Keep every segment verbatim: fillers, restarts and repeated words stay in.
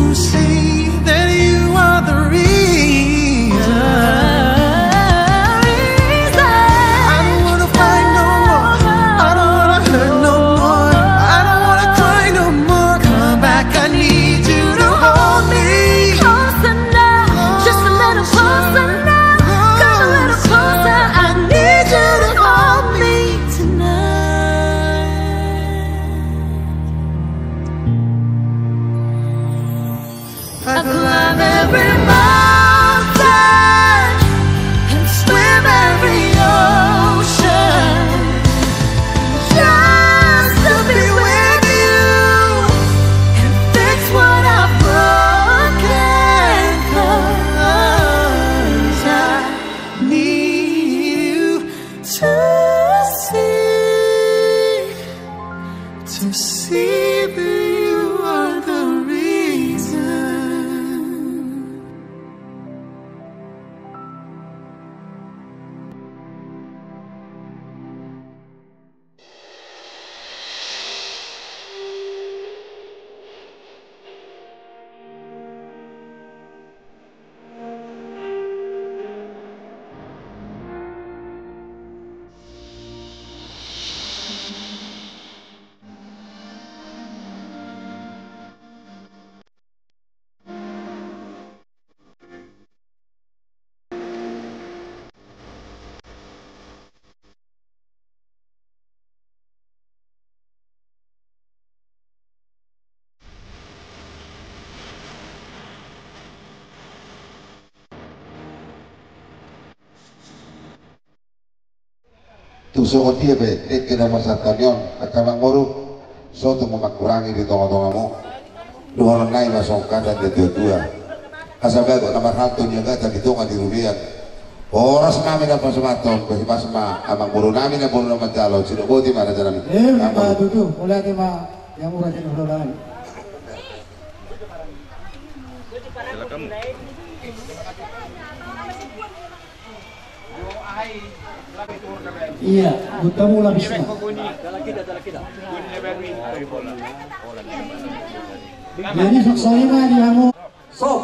See that you are the reason. I don't wanna fight no more. I don't wanna hurt no more. I don't wanna cry no more. Come back, I need you to hold me. Closer now, just a little closer now. Come a little closer. I need you to hold me tonight. I'd climb every mountain and swim every ocean just to be with you and fix what I've broken. 'Cause I need you to see, to see that you are the reason. Tung songon dia pe dengke na pasahaton on, angka amangboru, so tung mangkurangi di tongatongamu. Dohonon nami ma songon hata ni natuatua: Asa bagot na marhalto niagatan di tonga ni robean, horas nami na pasahathon, pasupasu ma amangboru nami na boru na manjalo. Sidok boti ma, raja nami. Ima tutu, mauliate ma di hamu raja ni hulahula nami. Iya, buat kamu lah bisa. Jadi sukses ma di hamu. So,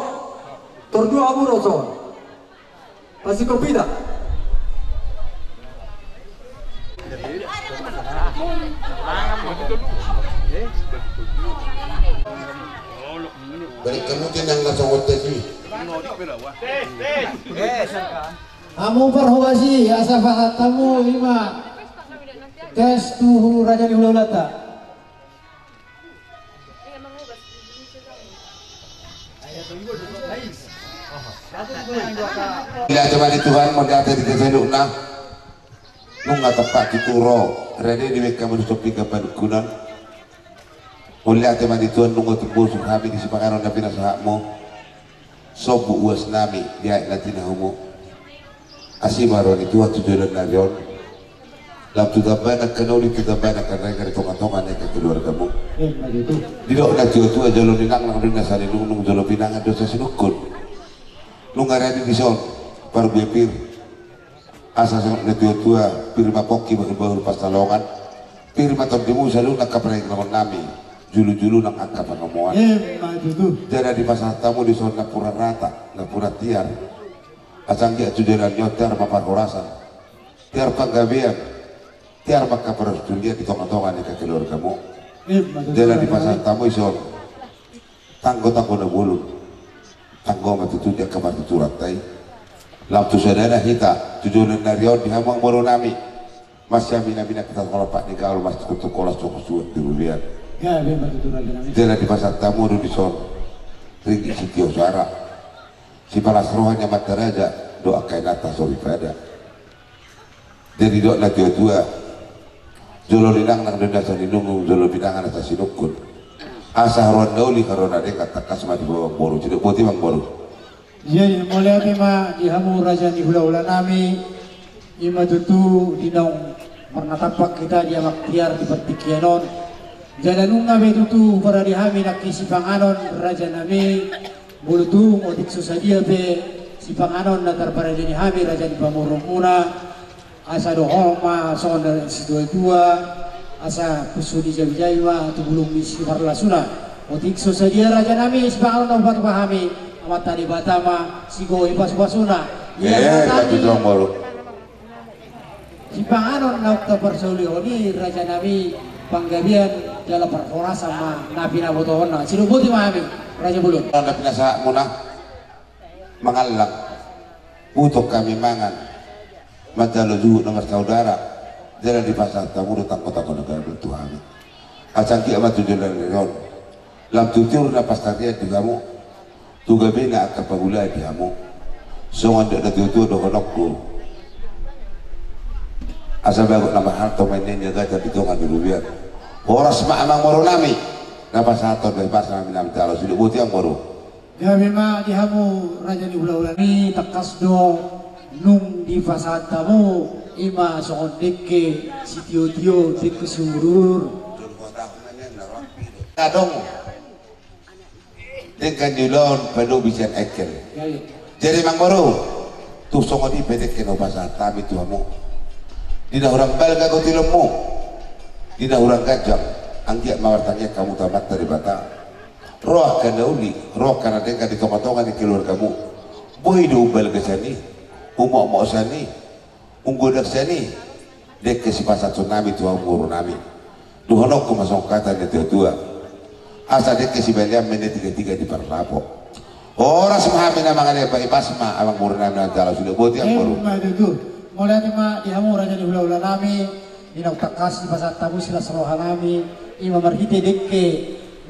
tor dua hamu do so. Pasti kopi dah. Balik kamu tenang na songon tadi. Hamu parhobas i, asa pasahat hamu ima tes tu raja ni hulahulanta. Mauliate ma di Tuhan, mauliate di hita saluhutna. Nunga tampak tutu ro rade ni bengka manusa pinggan panungkunan. Mauliate ma di Tuhan, nunga tumbosur hami di sipanganon na pinasahatmu. Sombu uas nami di aek na tinahumu. Asi ma roha ni Tuhan tu joloan ni ari on. Lam tu tambanan angka na uli, tu tambanan angka na rengga di tongatonga ni angka keluargamu. Didok natuatua: Jolo ni nang nang do na saninungnung, jolo pinangan do na sasinungkun. Nunga rade dison parbue pir. Asa songon natuatua: Pir ma pongki bahulbahul pansalongan, pir ma tondimu saluhutna angka parhirahon nami, julujulu nang angka pangomoan. Jala dipasahat hamu dison nampuna rata, nampuna tiar. Asa anggiat tu joloan ni on tiar ma parhorasan, tiar panggabean, tiar ma angka parhatulian di tongatonga ni angka keluargamu. Jala dipasahat hamu dison tanggotanggo na bolon. Tanggo ma tutu di angka partuturanta i. Lam tu sadana hita tu joloan ni ari on di hamu amangboru nami, masiaminaminan hita tu lompa ni gaol, masituktuk holan suang-suang di robean. Jala dipasahat hamu do dison ringgit sitio soara, sipalas roha ni amanta raja dohot angka inanta soripada. Jadi didok natuatua: Jolo ni nang nang do na saninungnung, jolo pinangan na sasinungkun. Asa haroan na uli, haroan na denggan, tangkas ma di hamu amangboru. Sidok boti ma amangboru. Jadi mauliate ma di hamu raja ni hulahula nami. Ima tutu di naung marnatampak hita di amak tiar di partingkian on. Jala nunga be tutu parade hami nangkin sipanganon raja nami. Molo tung otik so sadia pe sipanganon na tarparade ni hami raja ni pamoruonmuna, asa dohonon ma songon na situatua, asa punsu ni jamijami ma tu bulung ni siparlasuna. Otik so sadia raja nami, sipanganon na hupatupa hami, Amanta Debata ma sigohi pasupasuna. Ia, eh, ma tutu, amang boru. Sipanganon na taparsaulihon i raja nami, panggabean jala parhorasan ma na pinabotohonna. Sidok boti ma hami, raja bolon. Na pinasahatmuna, mangallang, butong hami mangan, manjalo juhut na marsaudara, jala dipasahat hamu do tanggo-tanggo na gabe tu hami. Asa anggiat ma tu joloan ni ari on lam tu tiur na pansarian di hamu, tu gabena angka pangula di hamu. Songon dok na tuatua dohononku, asa bagot na marhalto ma ninna i, gajar di tonga ni robean. Horas ma amang boru nami, na pasahathon do i, pasa nami nami talo, sidok boti amang boru. Gabe ma di hamu raja ni hulahula nami, tangkas do nunga dipasahat hamu, i ma songon dengke sitiotio, dengke simudurudur. Adong dengke ni ulaon panobi sian engkel. Jadi amang boru, tung songon i pe dengke na hupasahat hami tu hamu. Di na hurang balga gotilonmu, di na hurang ganjang, anggiat ma martangiang hamu tu Amanta Debata. Ro angka na uli, ro angka na denggan di tongatonga ni keluargamu. Boi do umbalga sian i, umokmok sian i, umgodang sian i dengke sipasahaton nami tu hamu boru nami. Dohononku ma songon hata ni natuatua, asa dengke sibalian ma ninna i, tigatiga di parlapo. Horas ma hami na mangalehon, bahen, pas ma amang boru nami na talo, sidok boti amang boru. Emma tutu. Mauliate ma di hamu raja ni hulahula nami. Di na tangkas dipasahat hamu silas roha nami, i ma marhite dengke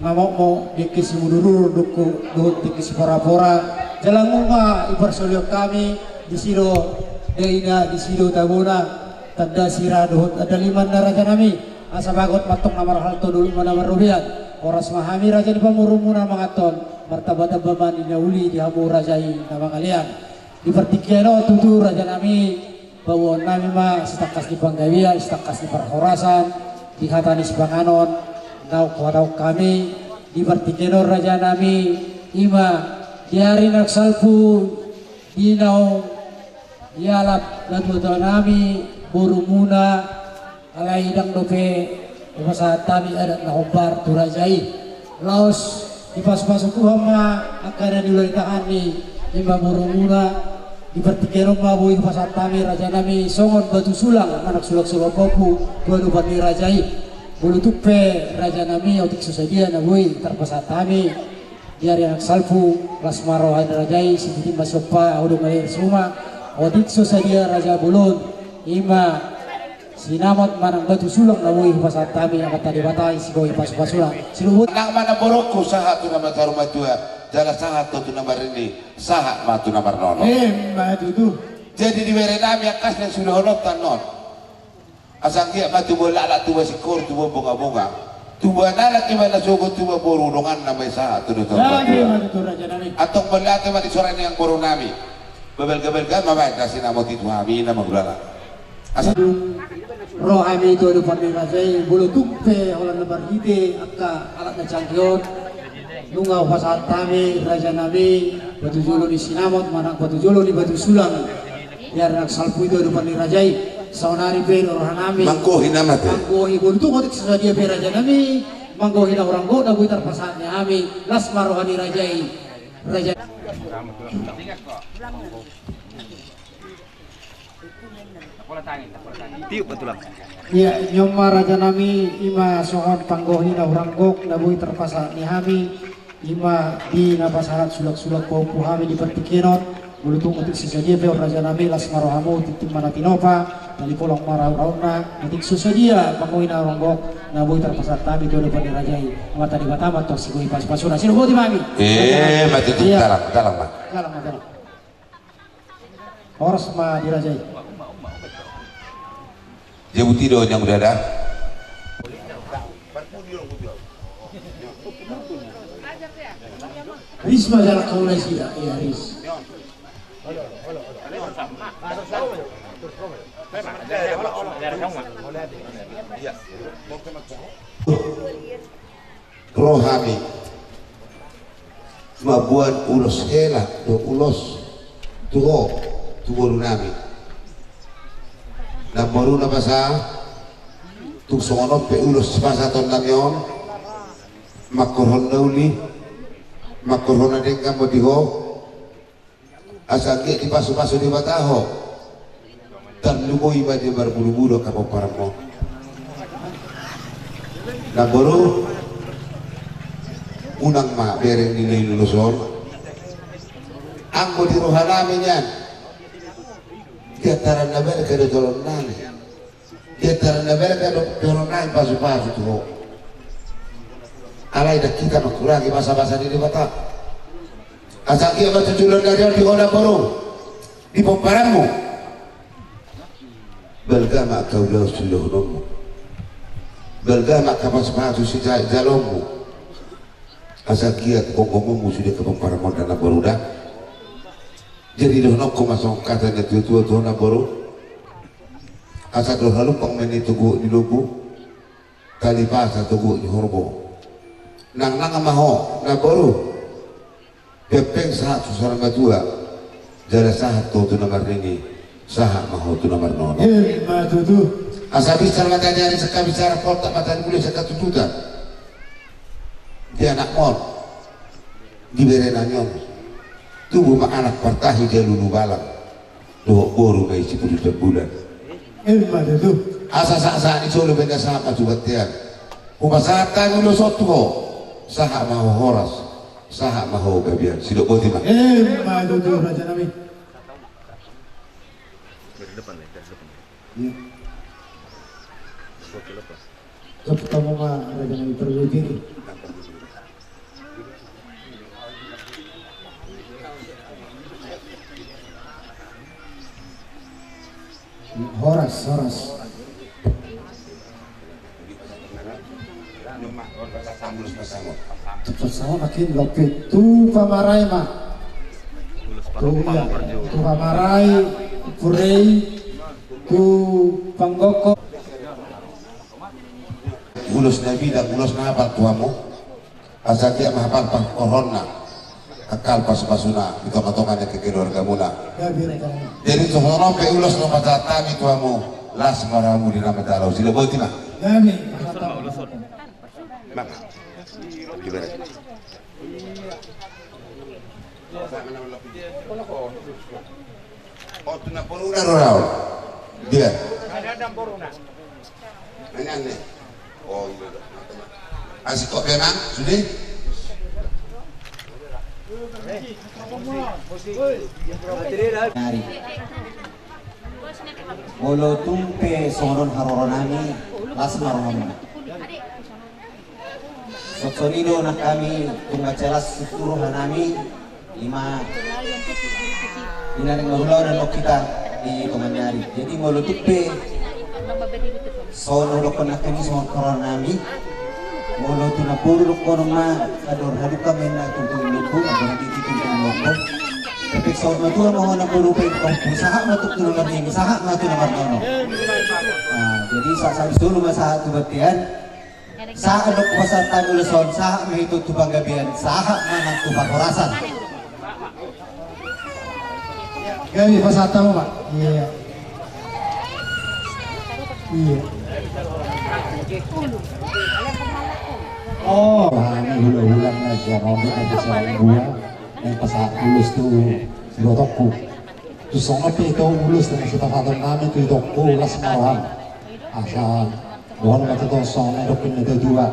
na mokmok, dengke simudurudur, dengke, dohot dengke siporapora. Jala nunga diparsaulihon hami, disi do daina, disi do tabona, tanda sira dohot tanda limanna raja nami. Asa bagot ma antong na marhalto, dolok ma na marrobean. Horas ma hami raja ni parboruonmuna manganhon, martambatamba ma na uli di hamu raja i na mangalean. Di partingkian on tutu raja nami, paboaon nami ma sitangkas ni panggabean, sitangkas ni parhorasan, di hata ni sipanganon na huhatahon hami. Di partingkian on raja nami, i ma di ari na salpu, di naung dialap natuatua nami, borumuna, alai ndang dope hupasahat hami adat na hombar tu raja i. Laos dipasupasu Tuhan ma angka na niula ni tanganni, i ma borumuna. Di partingkian on ma boi hupasahat hami raja nami songon batu sulang manang sulang-sulang pongki tu adopan ni raja i. Molo tung pe raja nami, otik so sadia na boi tarpasahat hami di ari na salpu, las ma roha ni raja i, sititi ma siompa, ahu do maliris uma. Otik so sadia raja bolon, i ma sinamot manang batu sulang na boi hupasahat hami Amanta Debata i sigohi pasupasuna. Sidok boti. Nang mana borungku, sahat tu na martua, jala sahat tu na marnini, sahat ma tu na marnono. Emma tutu. Jadi di bere nami, angka na sudah holot tanon. Asa anggiat ma tubuan laklak, tubuan singkoru, tubuan bongabonga, tubuan anak, tubuan na sogot, tubuan boru, dongan na ma i sahat tu na sahat. Jadi ma tutu raja nami. Antong mauliate ma di sora ni amang boru nami. Babalga-balga ma baen na sinamot i tu hami na mangulala. Asa dung ro hami tu adopan ni raja i, molo tung pe holan na marhite angka alat na canggih on, nunga hupasahat hami raja nami batu jolo ni sinamot manang batu jolo ni batu sulang di ari na salpu i tu adopan ni raja i. Saonari pe do roha nami manggohi nama te. Manggohi, molo tung otik so sadia pe raja nami manggohi na hurang gok na boi tarpasahat ni hami, las ma roha ni raja i. Raja. Tiup ma tulang. Ia, i ma raja nami, i ma songon panggohi na hurang gok na boi tarpasahat ni hami, i ma di na pasahat sulang-sulang pahompu hami di partingkian on. Molo tung otik so sadia pe on raja nami, las ma rohamu, tintin ma na tinopa, tali polong ma raut-rautna. Otik so sadia panggohi na hurang gok na boi tarpasahat hami tu adopan ni raja i, Amanta Debata ma antong sigohi pasupasuna. Sidok boti ma hami. Eh, ma tutu. Ia. Dalan, dalan ma. Dalan ma, dalan. Horas ma di raja i. Jabu tido nyang udah ada. Ris ma jalan kau nasi ya, iya ris. Ro hami mamboan ulos hela dohot ulos tu ho, tu boru nami. Namboru na basa, tung songon on pe ulos sipasahaton nami on, Mangkorhon na uli, mangkorhon na denggan ma di ho. Asa anggiat dipasupasu Debata ho. Tarlumobi ma di marbulubulu angka pomparanmu. Namboru, unang ma bereng ni na i ulos on. Anggo di rohanami nian, di antaran na bereng do jolonami. Di antaran na bereng do jolonami pasupasu tu ho. Alai ndang hita mangkurangi basabasa ni Debata. Asa anggiat ma tu joloan ni ari on di ho namboru, di pomparanmu, balga ma angka ulaon sidohononmu. Balga ma angka pasupasu sijaloonmu. Asa anggiat gomgomonmu sude angka pomparanmuna namboru da. Jadi dohononku ma songon hata ni natuatua tu ho namboru. Asa dor halumpang ma i tu gok ni lombu, tali pasa tu gok ni horbo. Nangnang ma ho namboru. Pengpeng sahat tu saur matua. Jala sahat ho tu na marnini, sahat ma ho tu na marnono. Ima tutu. Asa binsar mata ni ari sangka binsar, poltak mata ni bule sangka tututan. Di anakmu on, di berenami on, tubu ma anak partahi di alulu balang. Dohot boru ma i si pudi dan bulan. Ima tutu. Asa sahat sahat ni solu baen na sahat ma tu bontean. Hupasahat hami ulos on tu ho. Sahat ma ho horas, sahat ma ho gabean. Sidok boti ma. Ima tutu rajanami. Dari depan ya, dari depan. Iya. Oke, lepas. Ketemu ma rajanami perlu diri. Horas, horas. Cepat sama makin lopi tu pamarai ma. Tu, iya, tu pamarai, tu rei, tu panggoko. Ulos na bidang, ulos na hapal tu hamu. Asa anggiat ma hapal pangkorhonna, angka pasupasuna di tongatonga ni keluargamuna. Jadi songon on pe ulos na pasahat hami tu hamu, las ma rohamu di na mandalo. Sidok boti ma. Maka. Ibarat. O, tu namboruna do raon. Dia. Nanya ne. O, iya. Asik kok memang sudah. Nari. Molo tung pe songon on haroronami, las ma rohamuna. Songon i do nang hami, tung mansai las situtu rohanami, ima, ina naeng marulaon annon hita di tonga ni ari. Jadi molo tung pe songon na hudokkon nang hami songon haroronami, molo tu namboru dohonon ma, andor halumpang ma inna tu tungtungin lombu, andor hatiti tu tungtungin lombu. Tapi songon na tua ma ho namboru pe, sahat ma tu na marnini, sahat ma tu na marnono. Nah, jadi sahat, sahat solu ma sahat tu bontean. Sahat do pasahat hami ulos on, sahat ma i tu panggabean, sahat ma nang tu parhorasan. Gabe pasahat hamu ma. Iya. Iya. O, hami hulahula na sian on do na bisa dua. Naeng pasahat ulos tu ibotongku. Tu songon pe ito ulos na sipasahatonnami tu itongku, las ma roham. Asa dohonon ma tutu songon na nidok ni natuatua.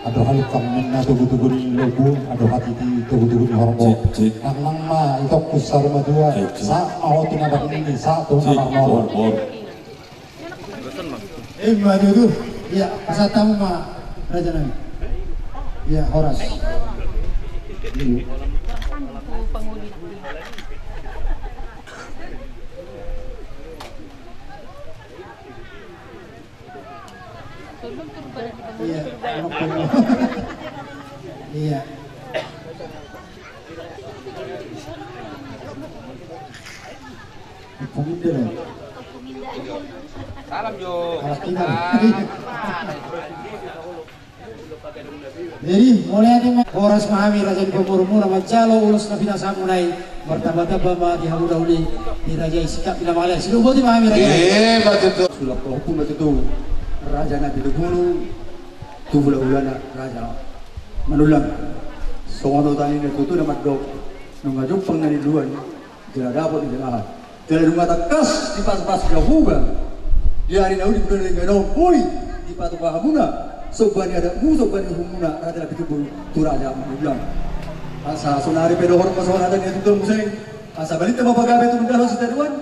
Andor halumpang ma inna togutogu ni lombu, andor hatiti togutogu ni horbo. Cik, cik. Nangnang ma itongku saur matua, cik, cik, sahat ma ho tu na marnini, sahat tu na marnono. Cik, bor, bor. Ima tutu. Iya, pasahat hamu ma rajanami. Iya, horas. Iya. Iya. Iya. Salam jo. Jadi, mauliate ma. Horas ma hami raja ni pamoruonmuna manjalo ulos na pinasahatmuna i, martambatamba ma di hamu na uli, di raja i singkat pinamalea. Sidok boti ma hami raja. Sulak rohangku ma tutu raja na pinogulu. Tu hulahulana Raja Manullang. Songon hata ni natuatua na mandok, nunga jumpang na niluluan, jala dapot na nilahan. Jala nunga tangkas dipasupasu na huba. Di ari na uli, di bulan na lima on, boi dipatupa hamuna somba ni adatmu, somba ni uhumuna, raja na pitumbur tu Raja Manullang. Asa sonari pe dohonon ma songon hata ni natuatua muse. Asa balintang ma pagabe tu hundul sitadoan.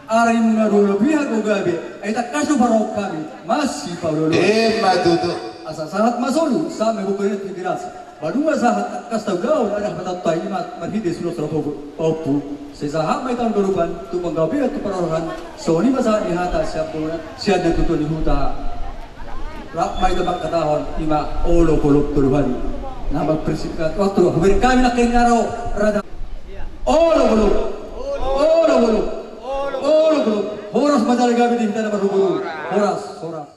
Arimuna do na pihak do gabe, ai tangkas do parrohahon hami masipaolooloan. Emma tutu. Asa sahat ma solu, sahat ma gogo ni Tigaras. Maduma sahat tangkas taulahon, adat hapatauta i ma marhite surat surat pahompu. Sai sahat ma i taon galupan, tu panggabean tu parrohahon, songon i ma sahat ni hata sian bona, sian natuatua ni huta. Rap ma i taon mangkatahon, i ma olopolop tolu hali. Na mampersingkat waktu, hubereng hami nangkin na ro, rada. Olopolop. Olopolop. Olopolop. Horas ma jala gabe di hita na marhobor. Horas, horas.